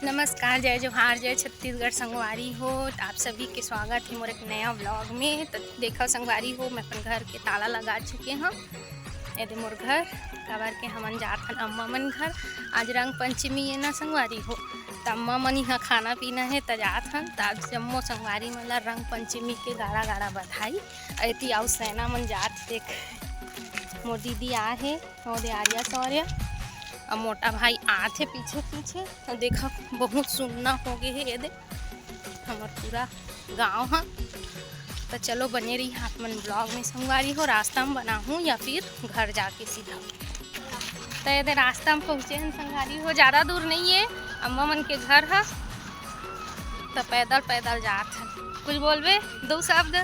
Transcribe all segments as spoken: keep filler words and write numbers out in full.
नमस्कार, जय जोहार, जय छत्तीसगढ़ संगवारी हो। त आप सभी के स्वागत हे मोर एक नया vlog में। त देखव संगवारी हो, मैं अपन घर के ताला लगा चुके हंव। ये दे मोर घर, काबर के हमन जात हन अम्मा मन घर। आज रंग पंचमी हे ना संगवारी हो, त अम्मा मन इहाँ खाना पीना हे, त जात हन। त आज जम्मो संगवारी मन ला रंग पंचमी के गाड़ा गाड़ा बधाई। एती अउ सैना मन जात, देख मोर दीदी आ हे। ओ दे आर्या शौर्य, अब मोटा भाई आत हे पीछे पीछे। तो देखा, बहुत सुन्ना हो गए हे ये दे हमर पूरा गांव ह। तो चलो, बने रही आप मन vlog में संगवारी हो। रास्ता में बनाहूँ या फिर घर जाके सीधा। तो ये दे रास्ता में पहुँचे हन संगवारी हो, ज़्यादा दूर नहीं है अम्मा मन के घर ह। तो पैदल पैदल जात हन। कुछ बोलबे दो शब्द?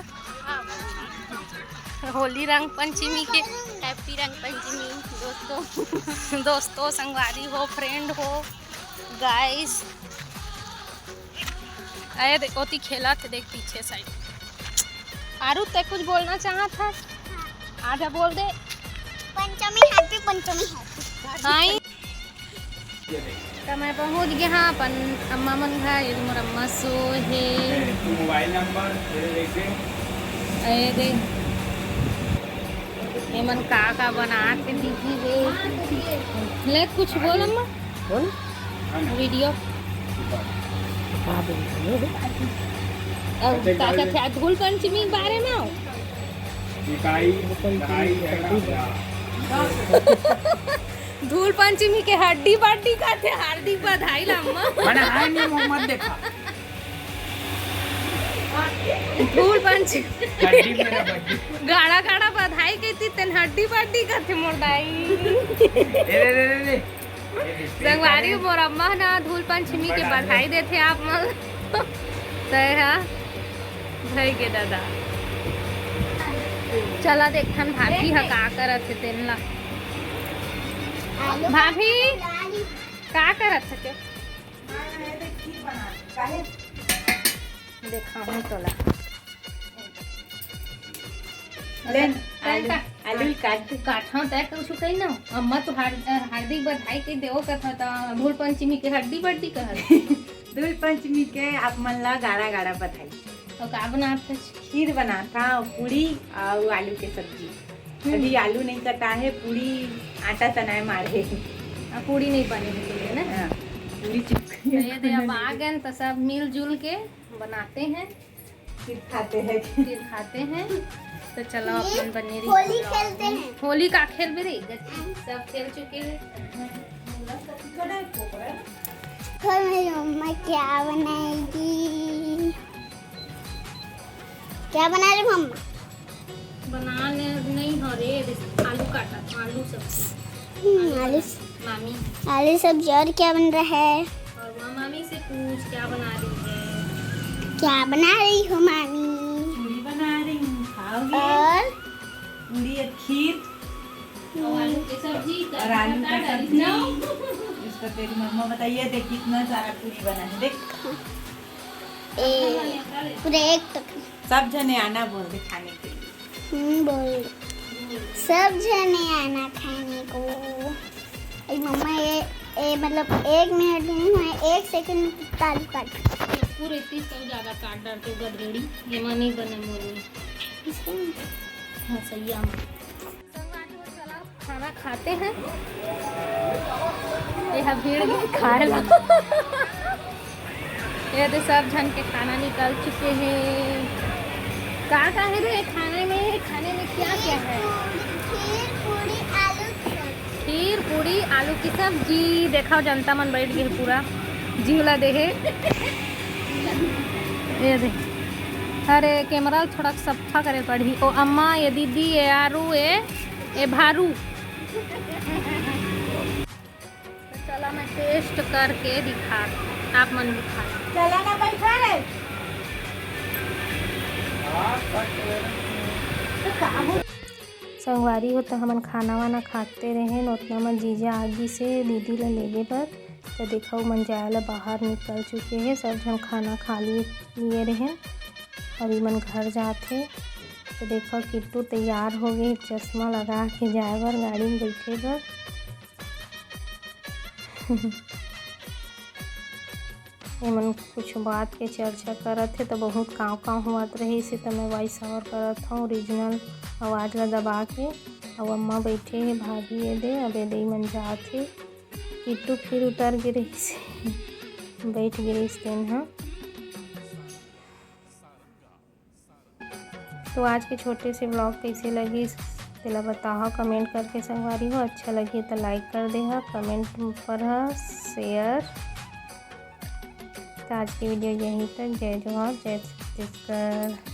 होली रंग पंचमी के। Happy रंग पंचमी दोस्तों। दोस्तों, संगवारी हो, friend हो, guys। अरे देख, ओती खेलत हे, देख पीछे side। आरू, ते कुछ बोलना चाहत हस? आधा बोल दे। Panchami happy, Panchami happy। हाँ। त मैं पहुंच गए हाँ अपन अम्मा मन घर। ये मोर अम्मा सो हे। मोबाइल नंबर दे दे। ए दे, ये मन का का बना के दीदी हे। ले कुछ बोल अम्मा। बोल। वीडियो। का बोल रही हो? अब का कहते हैं धूल पंचमी के बारे में? मिठाई, मिठाई है ना? धूल पंचमी के हड्डी बड्डी कहते, हार्दिक बधाई ला अम्मा। मने हाय नहीं, मोहम्मद देखा। धूल पंचमी। हड्डी मेरा बड्डी। गाड़ा गाड़ा बधाई कहती, तेन हड्डी बड्डी कहते मोर दाई। ए, रे, रे, रे, रे। संगवारी, मोर अम्मा ना धूल पंचमी के बधाई देथे आप मन। तय हा भई गे दादा। चला देखथन भाभी ह का करत हे तेन ला। भाभी, का करत हे? देखाहूं तोला। ले, तै आलू, का? आलू ही काट। काटहूं, तै कुछ कही ना। अम्मा तो हार-, हार्दिक बधाई के देवो कथा त धूल पंचमी के हड्डी बड्डी कहत। धूल पंचमी के आप मन ला गाड़ा गाड़ा बधाई। अउ का बनात हस? खीर बनात हंव, पूड़ी अउ आलू के सब्जी। हम्म। अभी आलू नहीं कटा हे, पूड़ी आटा तनाए मारे। आ, पूड़ी नहीं बने हे, बोले ना? हाँ, पूड़ी चिपक तो ये दे, अब आ गए तो सब मिलजुल के बनाते हैं। फिर खाते हैं। फिर खाते हैं। तो चलो, ये अपन बने रही होली vlog खेलते में। हैं। होली का खेल भी रही, सब खेल चुके हैं। तो मेरी मम्मा क्या बनाएगी? क्या बना रही मम्मा? बनाने नहीं हो रे, आलू काटा था, आलू सब्जी। हम्म, आलू आलू बना-, मामी। आलू सब्जी। और क्या बन रहा है? और वहाँ मामी से पूछ, क्या बना रही है? क्या बना रही हो मामी? पूड़ी बना रही हूँ, खाओगे? और? पूड़ी और खीर। और आलू की सब्जी, और आलू का सब्जी। इसको तेरी मम्मा बताइए, देख कितना सारा पूड़ी बना है, देख। ए, पूरे एक टोकरी। सब जने आना बोल दे खाने के लिए। हम्म, बोल। सब जने आना खाने को। ए, मम्मा, ये, ये, मतलब, एक मिनट में नहीं हुआ, एक सेकंड में कितना आलू काट। पूरे तीस से ज्यादा काट डालते हो, गधेड़ी। ये माँ नहीं बने मोर में। इसको नहीं। हाँ, सही है। संगवारी हो, चला खाना खाते हैं। ये हम भीड़ गए खाए ला। ये तो सब झन के खाना निकल चुके हैं। का का है रे खाने में? खाने में क्या क्या है? खीर, पूड़ी, आलू की सब्जी। खीर, पूड़ी, आलू की सब्जी। देखो, जनता मन बैठ गए पूरा, जीव ला दे हे। ये दे, अरे, कैमरा थोड़ा सफा करे पड़ही। ओ अम्मा, ये दीदी, ये आरू, ये, ये भारू। तो चला, मैं taste करके दिखा, आप मन दिखा। चला ना, बैठा रे। संगवारी हो, तो हमन खाना वाना खाते रहेन, ओतना में जीजा आ गिस हे दीदी ला लेगे बर। तो देखो, मन जाए ला बाहर निकल चुके हे, सब झन खाना खा लिए, लिए रहेन। अब इमन घर जात हे। तो देखो, किट्टू तैयार हो गए, चश्मा लगा के जाए बर, गाड़ी में बैठे बर। एमन कुछ बात के चर्चा करत हे, तो बहुत कांव कांव होवत रहिस हे, तो मैं वॉइस ओवर करत हूँ ओरिजिनल आवाज़ ला दबा के। अउ अम्मा बैठे हे, भाभी ये दे, अब ये दे मन जात हे। किट्टू फिर उतर गे रहिस हे, बैठ गे रहिस तेन ह। तो आज के छोटे से व्लॉग कैसे लगिस, तेला बताहा कमेंट करके संगवारी हो। अच्छा लगी तो लाइक कर देहा, कमेंट पर हा शेयर। तो आज की वीडियो यहीं तक। जय जोहार, जय छत्तीसगढ़।